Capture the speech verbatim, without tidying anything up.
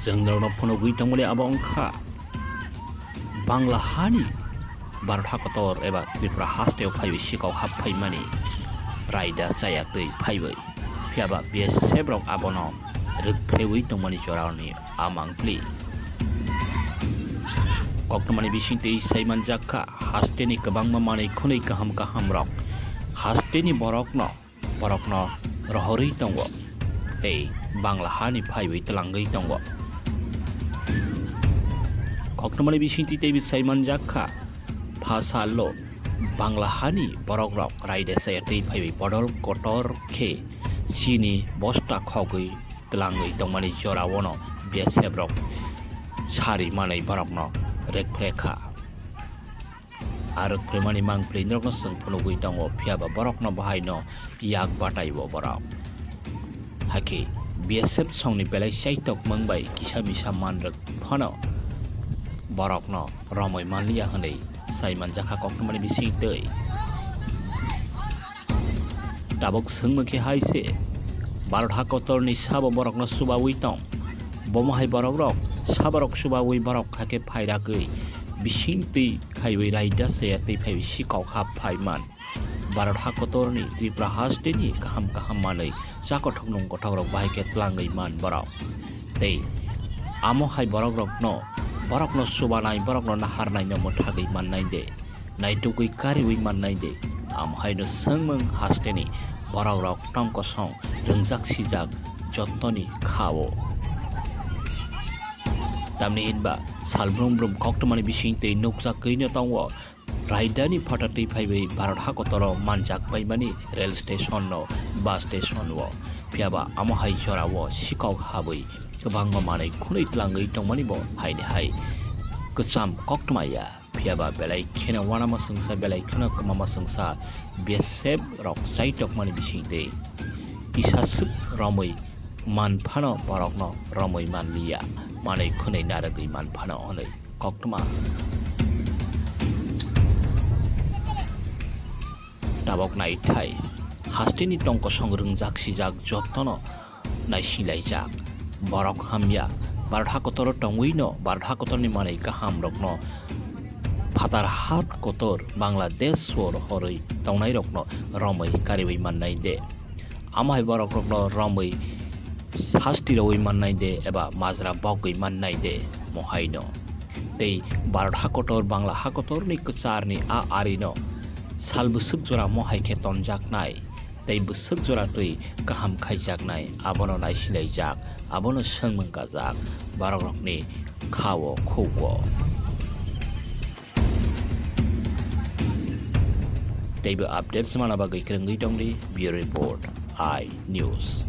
Chwng norokno phunugwi tongmani abo wngkha Bangla hani Bharat hakotor eba Tripura hasteo phaiwi sikok hap phaimani raida chaya twi phaiwi. Phiyaba B S F rok abono rwkphrewi tongmani jorani amang pli. Koktwmani bisingtwi saimanjakha hasteni kwbangma manwi khwnwi kaham kaham rok hasteni borokno borokno rohorwi tongo tei Bangla hani phaiwi twlangwi tongo. Koktwmani bisingtwi teibo saimanjakha, pha salo Bangla hani borokrok raida chaya twi phaiwi bodol kotor khe chini bosta khogwi twlangwi tongmani joraono B S F rok sari manwi borokno rwkphrekha. Arwk phwrwimani mangpli norokno chwng phunugwi tongo, phiyaba borokno bahaino yak bataibo borok. Hakhe B S F songni belai chaitok mungbai kisa misa manrwk phano borokno romwi manliya hwnwi saimanjakha koktwmani bisingtwi. Tabuk swngmung khe hai se, Bharat hakotorni sabo borokno chubawi tong. Bomo hai borokrok saborok chubawi borok hakhe phairagwi bisingtwi khaiwi raida chaya twi phaiwi sikok hap phaiman. Bharat hakotorni Tripura hasteni kaham kaham manwi chakothok nungkothok rok bahai khe twlangwi man borok. Tei amo hai borokrokno, borokno chubanai, borokno naharnaino mwthagwi mannai de. Naitugwi kariwi mannai de. Amo haino swngmung hasteni borokrok tongkosong rwngjak sijak jottoni kha-o. Tamni hinba sal brum brum koktwmani bisingtwi nukjagwino tongo raidani phatartwi phaiwi Bharat hakotoro manjak paimani rail station-o, bus station-o. Phiyaba amo hai jorao sikok habwi kwbangma manwi khwnwi twlangwi tongmani bo haini hai kwcham koktwma ya. Phiyaba belai kheno uanama swngsa, belai kheno kwmama swngsa B S F rok chaitokmani bisingtwi kisa swk romwi man phano borokno romwi manliya, manwi khwnwi narwgwi man phano hwnwi koktwma. Tabok naithai hasteni tongkosong rwngjak sijak jottono naisinlaijak. Borok hamya, Bharat hakotoro tongwino Bharat hakotorni manwi kahamrokno phatar hat kotor Bangladesh-o rohorwi tongnairokno romwi kariwi mannai de? Amo hai borokrokno romwi sasti rowi mannai de eba majra bogwi mannai de? Mohaino. Tei Bharat hakotor Bangla hakotorni kwcharni a arino sal bwswk jora mohai khe tonjaknai tei bwswk jora twi kaham khaijaknai, abono naisilaijak, abono swngmung kajak borokrokni kha-o, khuk-o. Teibo updates mana bagwi kwrwngwi tongdi Bureau Report, I News.